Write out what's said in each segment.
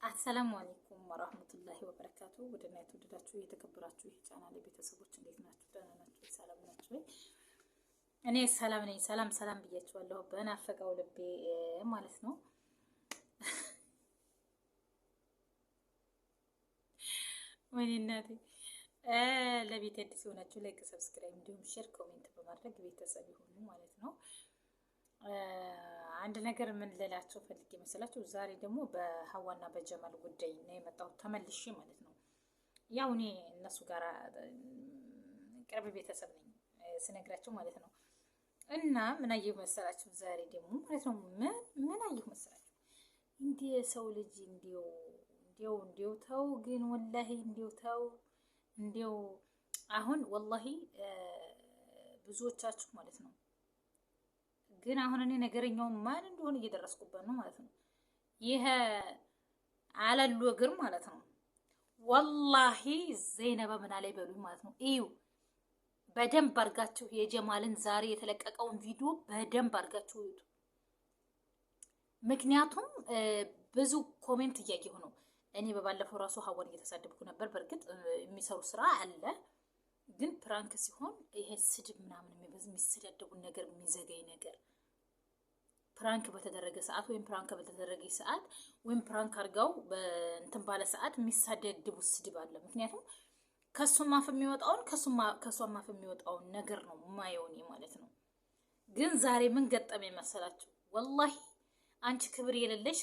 አሰላሙ አለይኩም ወራህመቱላሂ ወበረካቱ። ውድና የተወደዳችሁ የተከበራችሁ የቻናሌ ቤተሰቦች እንዴት ናችሁ? ደህና ናችሁ? ሰላም ናችሁ ወይ? እኔ ሰላም ነኝ። ሰላም ሰላም ብያችኋለሁ በናፈቀው ልቤ ማለት ነው። ወይኔ እናቴ። ለቤት አዲስ የሆናችሁ like፣ subscribe እንዲሁም share፣ comment በማድረግ ቤተሰብ ይሁኑ ማለት ነው። አንድ ነገር ምን ልላቸው ፈልጌ መሰላችሁ? ዛሬ ደግሞ በሀዋና በጀማል ጉዳይ ነው የመጣሁት ተመልሼ ማለት ነው። ያው እኔ እነሱ ጋር ቅርብ ቤተሰብ ነኝ ስነግራቸው ማለት ነው። እና ምን አየሁ መሰላችሁ? ዛሬ ደግሞ ማለት ነው ምን አየሁ መሰላችሁ? እንዲህ የሰው ልጅ እንዲው እንዲው እንዲው ተው ግን ወላሂ እንዲው ተው እንዲው አሁን ወላሂ ብዙዎቻችሁ ማለት ነው ግን አሁን እኔ ነገረኛውን ማን እንደሆነ እየደረስኩበት ነው ማለት ነው። ይሄ አለሉ እግር ማለት ነው። ወላሂ ዘይነባ ምን አለኝ በሉኝ ማለት ነው። እዩ በደንብ አድርጋችሁ የጀማልን ዛሬ የተለቀቀውን ቪዲዮ በደንብ አድርጋችሁ እዩት። ምክንያቱም ብዙ comment እያየሁ ነው። እኔ በባለፈው ራሱ ሀዋን እየተሳደብኩ ነበር። በእርግጥ የሚሰሩ ስራ አለ፣ ግን prank ሲሆን ይሄ ስድብ ምናምን የሚሰዳደቡን ነገር የሚዘገይ ነገር prank በተደረገ ሰዓት ወይም prank በተደረገ ሰዓት ወይም prank አድርገው እንትን ባለ ሰዓት የሚሳደድቡ ስድብ አለ። ምክንያቱም ከእሱም አፍ የሚወጣውን ከእሷም አፍ የሚወጣውን ነገር ነው የማየው እኔ ማለት ነው። ግን ዛሬ ምን ገጠመ መሰላችሁ? ወላሂ አንቺ ክብር የሌለሽ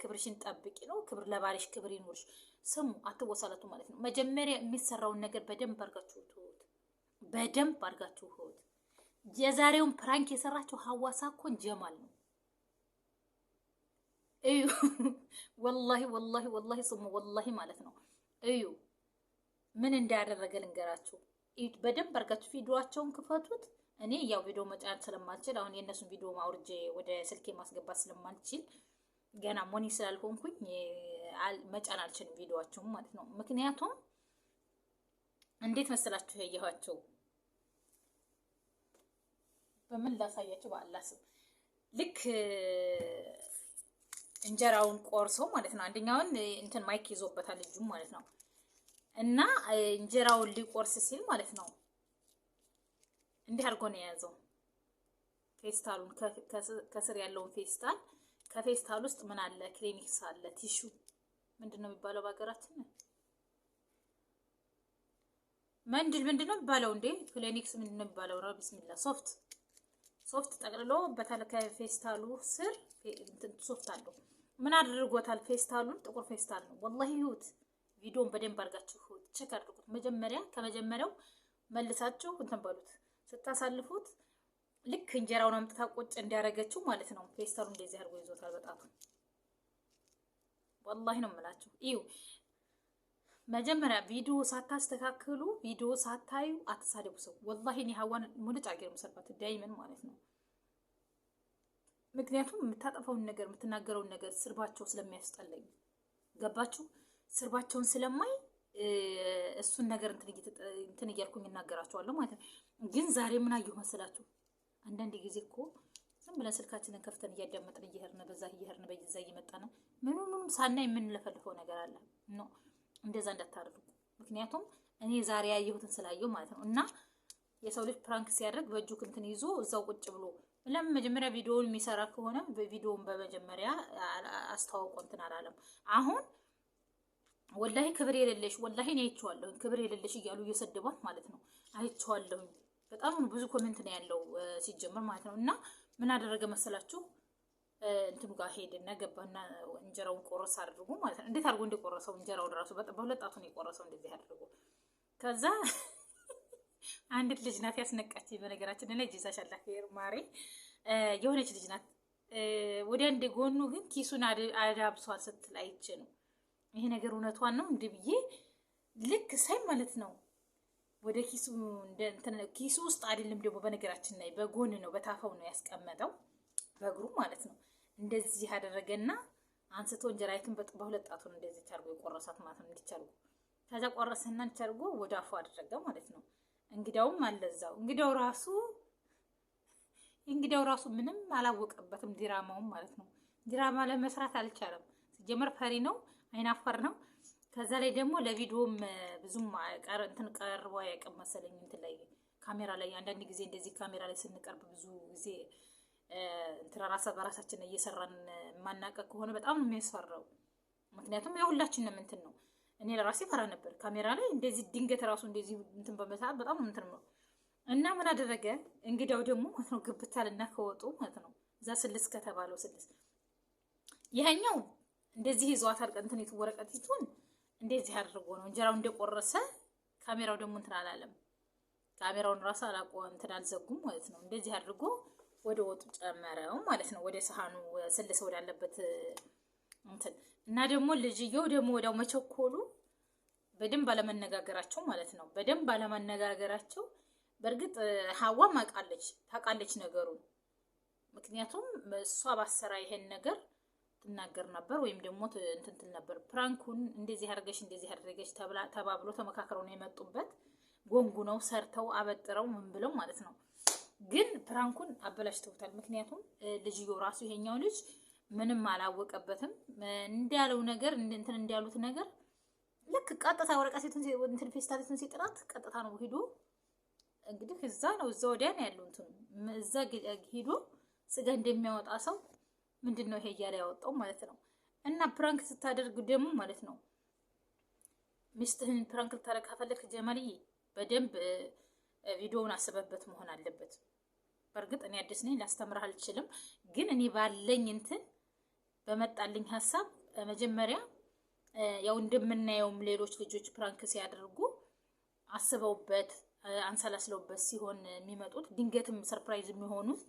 ክብርሽን ጠብቂ ነው። ክብር ለባልሽ ክብር ይኖርሽ። ስሙ አትወሳለቱ ማለት ነው። መጀመሪያ የሚሰራውን ነገር በደንብ አድርጋችሁ ትወት፣ በደንብ አድርጋችሁ ትወት። የዛሬውን prank የሰራቸው ሀዋ ሳኮን ጀማል ነው። እዩ ወላሂ ወላሂ ወላሂ ስሙ ወላሂ ማለት ነው። እዩ ምን እንዳደረገ ልንገራችሁ። በደንብ አድርጋችሁ ቪዲዮአቸውን ክፈቱት። እኔ ያው ቪዲዮ መጫን ስለማልችል አሁን የእነሱን ቪዲዮ ማውርጄ ወደ ስልኬ ማስገባት ስለማልችል ገና ሞኒ ስላልሆንኩኝ መጫን አልችልም ቪዲዮአቸውን ማለት ነው። ምክንያቱም እንዴት መሰላችሁ ያየኋቸው በምን ላሳያቸው? በአላህ ስም ልክ እንጀራውን ቆርሶ ማለት ነው። አንደኛውን እንትን mic ይዞበታል ልጁ ማለት ነው። እና እንጀራውን ሊቆርስ ሲል ማለት ነው እንዲህ አድርጎ ነው የያዘው ፌስታሉን፣ ከስር ያለውን ፌስታል። ከፌስታል ውስጥ ምን አለ? ክሊኒክስ አለ፣ tissue ምንድን ነው የሚባለው በሀገራችን? መንድል ምንድን ነው የሚባለው እንዴ? ክሊኒክስ ምንድን ነው የሚባለው? ቢስሚላ ሶፍት ሶፍት ጠቅልሎ በታል ከፌስታሉ ስር ሶፍት አለው። ምን አድርጎታል? ፌስታሉን ጥቁር ፌስታል ነው። ወላሂ ይሁት ቪዲዮን በደንብ አድርጋችሁ check አድርጉት። መጀመሪያ ከመጀመሪያው መልሳችሁ እንትን በሉት። ስታሳልፉት ልክ እንጀራውን አምጥታ ቁጭ እንዲያደርገችው ማለት ነው። ፌስታሉ እንደዚህ አድርጎ ይዞታል በጣቱ። ወላሂ ነው የምላችሁ። እዩ መጀመሪያ ቪዲዮ ሳታስተካክሉ ቪዲዮ ሳታዩ አትሳደቡ። ሰው ወላሂ እኔ ሀዋን ሙልጭ አድርጌ ነው የምሰድባት ዳይመን ማለት ነው። ምክንያቱም የምታጠፋውን ነገር የምትናገረውን ነገር ስርባቸው ስለሚያስጠላኝ፣ ገባችሁ? ስርባቸውን ስለማይ እሱን ነገር እንትን እያልኩኝ እናገራቸዋለሁ ማለት ነው። ግን ዛሬ ምን አየሁ መሰላችሁ? አንዳንድ ጊዜ እኮ ዝም ብለን ስልካችንን ከፍተን እያዳመጥን እየሄድን በዛ እየሄድን በዛ እየመጣን ምኑ ምኑም ሳናይ የምንለፈልፈው ነገር አለ ነው። እንደዛ እንዳታደርጉ። ምክንያቱም እኔ ዛሬ ያየሁትን ስላየሁ ማለት ነው። እና የሰው ልጅ prank ሲያደርግ በእጁ እንትን ይዞ እዛው ቁጭ ብሎ ለምን መጀመሪያ ቪዲዮውን የሚሰራ ከሆነ በቪዲዮውን በመጀመሪያ አስተዋውቆ እንትን አላለም። አሁን ወላሂ ክብር የሌለሽ ወላሂ እኔ አይቼዋለሁኝ፣ ክብር የሌለሽ እያሉ እየሰደቧት ማለት ነው። አይቼዋለሁኝ። በጣም ብዙ comment ነው ያለው ሲጀምር ማለት ነው። እና ምን አደረገ መሰላችሁ? እንትኑ ጋር ሄድና ገባና እንጀራውን ቆረስ አድርጎ ማለት ነው። እንዴት አድርጎ እንደቆረሰው እንጀራውን ራሱ በሁለት ጣቱ ነው የቆረሰው፣ እንደዚህ አድርጎ። ከዛ አንዲት ልጅ ናት ያስነቃች። በነገራችን ላይ ጀዛሻላ ኸይር ማሬ፣ የሆነች ልጅ ናት። ወደ አንድ ጎኑ ግን ኪሱን አዳብሷል ስትል አይቼ ነው ይሄ ነገር እውነቷን ነው እንደ ብዬ ልክ ሳይ ማለት ነው ወደ ኪሱ ኪሱ ውስጥ አይደለም ደግሞ በነገራችን ላይ በጎን ነው በታፋው ነው ያስቀመጠው በእግሩ ማለት ነው። እንደዚህ ያደረገና አንስቶ እንጀራይቱን በሁለት ጣቱ ነው እንደዚህ አድርጎ የቆረሳት ማለት ነው። እንዲህ አድርጎ ከዛ ቆረሰና እንዲህ አድርጎ ወደ አፉ አደረገ ማለት ነው። እንግዳውም አለዛው እንግዳው ራሱ ምንም አላወቀበትም ዲራማውም ማለት ነው። ዲራማ ለመስራት አልቻለም። ሲጀመር ፈሪ ነው፣ አይናፋር ነው። ከዛ ላይ ደግሞ ለቪዲዮም ብዙም እንትን ቀርቦ አያውቅም መሰለኝ እንትን ላይ ካሜራ ላይ። አንዳንድ ጊዜ እንደዚህ ካሜራ ላይ ስንቀርብ ብዙ ጊዜ እንትን ራሳ በራሳችን እየሰራን የማናውቅ ከሆነ በጣም ነው የሚያስፈራው። ምክንያቱም የሁላችንም እንትን ነው። እኔ ለራሴ ፈራ ነበር ካሜራ ላይ እንደዚህ ድንገት ራሱ እንደዚህ እንትን በመሰዓት በጣም እንትን ነው። እና ምን አደረገ እንግዳው ደግሞ ማለት ነው ግብታልና ከወጡ ማለት ነው እዛ ስልስ ከተባለው ስልስ ይሄኛው እንደዚህ ይዟታል። እንትን ወረቀቲቱን እንደዚህ አድርጎ ነው እንጀራው እንደቆረሰ። ካሜራው ደግሞ እንትን አላለም። ካሜራውን ራሱ አላቆ እንትን አልዘጉም ማለት ነው። እንደዚህ አድርጎ ወደ ወጡ ጨመረው ማለት ነው። ወደ ሰሃኑ ስልስ ወዳለበት እንትን። እና ደግሞ ልጅየው ደግሞ ወዲያው መቸኮሉ በደንብ አለመነጋገራቸው ማለት ነው። በደንብ አለመነጋገራቸው። በእርግጥ ሀዋ አውቃለች፣ ታውቃለች ነገሩን። ምክንያቱም እሷ ባሰራ ይሄን ነገር ትናገር ነበር ወይም ደግሞ እንትን ትል ነበር። Prank ኡን እንደዚህ አድርገሽ እንደዚህ አድርገሽ ተባብሎ ተመካክረው ነው የመጡበት። ጎንጉ ነው ሰርተው አበጥረው ምን ብለው ማለት ነው። ግን prank ኡን አበላሽተውታል። ምክንያቱም ልጅየው ራሱ ይሄኛው ልጅ ምንም አላወቀበትም። እንዳለው ነገር እንትን እንዳሉት ነገር ልክ ቀጥታ ወረቀቴቱን እንትን ፌስታሊቱን ሲጥላት ቀጥታ ነው ሂዶ እንግዲህ እዛ ነው እዛ ወዲያ ነው ያለው እንትኑ እዛ ሂዶ ስጋ እንደሚያወጣ ሰው ምንድን ነው ይሄ እያለ ያወጣው ማለት ነው። እና prank ስታደርግ ደግሞ ማለት ነው ሚስትህን prank ልታደርግ ከፈለክ ጀማልዬ በደንብ ቪዲዮውን አስበበት መሆን አለበት። በእርግጥ እኔ አዲስ ነኝ፣ ላስተምርህ አልችልም። ግን እኔ ባለኝ እንትን በመጣልኝ ሀሳብ መጀመሪያ ያው እንደምናየውም ሌሎች ልጆች prank ሲያደርጉ አስበውበት አንሰላስለውበት ሲሆን የሚመጡት፣ ድንገትም surprise የሚሆኑት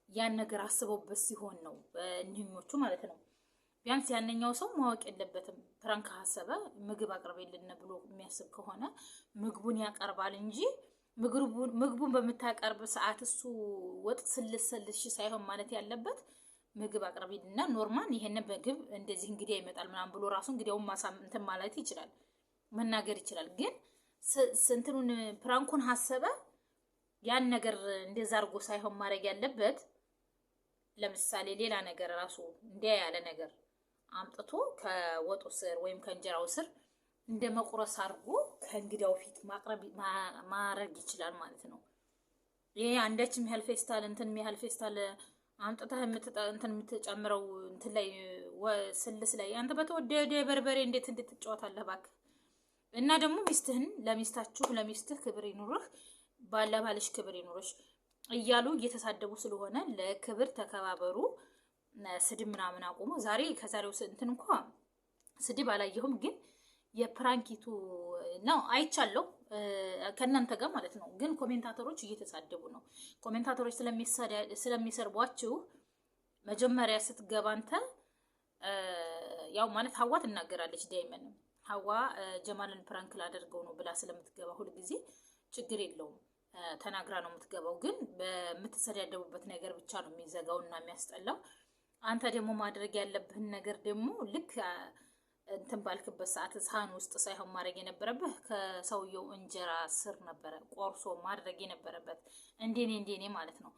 ያን ነገር አስበውበት ሲሆን ነው እኒህኞቹ ማለት ነው። ቢያንስ ያነኛው ሰው ማወቅ የለበትም። Prank ካሰበ ምግብ አቅርቤልን ብሎ የሚያስብ ከሆነ ምግቡን ያቀርባል እንጂ ምግቡን በምታቀርብ ሰዓት እሱ ወጥ ስልስልሽ ሳይሆን ማለት ያለበት ምግብ አቅርቢልና normal ይሄንን ምግብ እንደዚህ እንግዲህ ይመጣል ምናምን ብሎ ራሱ እንግዲያውም እንትን ማለት ይችላል፣ መናገር ይችላል። ግን ስንትኑን prank ኡን ሀሰበ ያን ነገር እንደዛ አድርጎ ሳይሆን ማድረግ ያለበት፣ ለምሳሌ ሌላ ነገር ራሱ እንዲያ ያለ ነገር አምጥቶ ከወጡ ስር ወይም ከእንጀራው ስር እንደ መቁረስ አድርጎ ከእንግዳው ፊት ማቅረብ ማድረግ ይችላል ማለት ነው። ይሄ አንዳች የሚያህል ፌስታል እንትን የሚያህል ፌስታል አምጥተህ እንትን የምትጨምረው እንትን ላይ ስልስ ላይ አንተ በተወደደ በርበሬ እንዴት እንድትጫወታለህ እባክህ። እና ደግሞ ሚስትህን ለሚስታችሁ ለሚስትህ ክብር ይኑርህ፣ ባለባልሽ ክብር ይኑርሽ እያሉ እየተሳደቡ ስለሆነ ለክብር ተከባበሩ። ስድብ ምናምን አቁሙ። ዛሬ ከዛሬው እንትን እንኳ ስድብ አላየሁም፣ ግን የ prank ኢቱ ነው አይቻለሁ ከእናንተ ጋር ማለት ነው። ግን commentator ኦች እየተሳደቡ ነው። Commentator ኦች ስለሚሰርቧችሁ መጀመሪያ ስትገባ አንተ ያው ማለት ሀዋ ትናገራለች። ዳይመን ሀዋ ጀማልን prank ላደርገው ነው ብላ ስለምትገባ ሁልጊዜ ችግር የለውም፣ ተናግራ ነው የምትገባው። ግን በምትሰዳደቡበት ነገር ብቻ ነው የሚዘጋው እና የሚያስጠላው። አንተ ደግሞ ማድረግ ያለብህን ነገር ደግሞ ልክ እንትን ባልክበት ሰዓት ሳህን ውስጥ ሳይሆን ማድረግ የነበረብህ ከሰውየው እንጀራ ስር ነበረ ቆርሶ ማድረግ የነበረበት፣ እንደኔ እንደኔ ማለት ነው።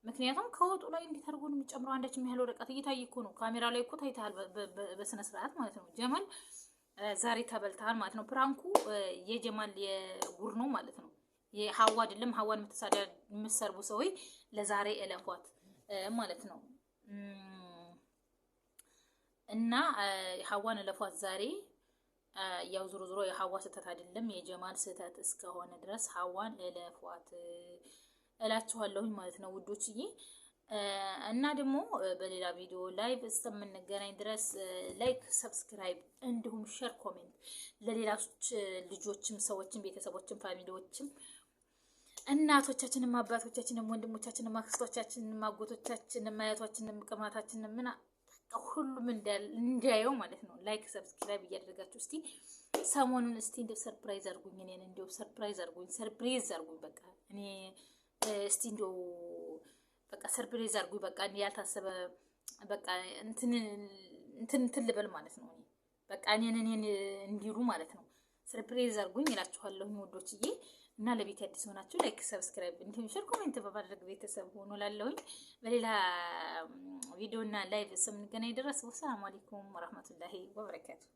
ምክንያቱም ከወጡ ላይ እንዴት አድርጎ ነው የሚጨምረው? አንዳች የሚያህል ወረቀት እየታየ እኮ ነው። ካሜራ ላይ እኮ ታይተሃል በስነ ስርዓት ማለት ነው። ጀማል ዛሬ ተበልተሃል ማለት ነው። Prank ኡ የጀማል የጉር ነው ማለት ነው። የሀዋ አይደለም። ሀዋን የምትሰርቡ ሰዎች ለዛሬ እለፏት ማለት ነው። እና ሀዋን እለፏት ዛሬ። ያው ዞሮ ዞሮ የሀዋ ስህተት አይደለም የጀማል ስህተት እስከሆነ ድረስ ሀዋን እለፏት እላችኋለሁኝ ማለት ነው ውዶችዬ። እና ደግሞ በሌላ ቪዲዮ live እስከምንገናኝ ድረስ like፣ subscribe እንዲሁም share፣ comment ለሌሎች ልጆችም፣ ሰዎችም፣ ቤተሰቦችም፣ family ዎችም፣ እናቶቻችንም፣ አባቶቻችንም፣ ወንድሞቻችንም፣ አክስቶቻችንም፣ አጎቶቻችንም፣ አያቶቻችንም፣ ቅማታችንም ምና ሁሉም እንዲያየው ማለት ነው። Like subscribe እያደረጋችሁ እስቲ ሰሞኑን እስቲ እንደው surprise አድርጉኝ፣ እኔን እንደው surprise አድርጉኝ፣ surprise አድርጉኝ። በቃ እኔ እስቲ እንደው በቃ surprise አድርጉኝ። በቃ ያልታሰበ በቃ እንትን እንትን እንትን ልበል ማለት ነው። እኔ በቃ እኔን እንዲሉ ማለት ነው። Surprise አድርጉኝ እላችኋለሁ ውዶችዬ። እና ለቤት አዲስ ሆናችሁ like፣ subscribe እንዲሁም share፣ comment በማድረግ ቤተሰብ ሆኖ ላለሁኝ በሌላ ቪዲዮ እና live እስከምንገናኝ ድረስ والسلام عليكم ورحمة الله وبركاته።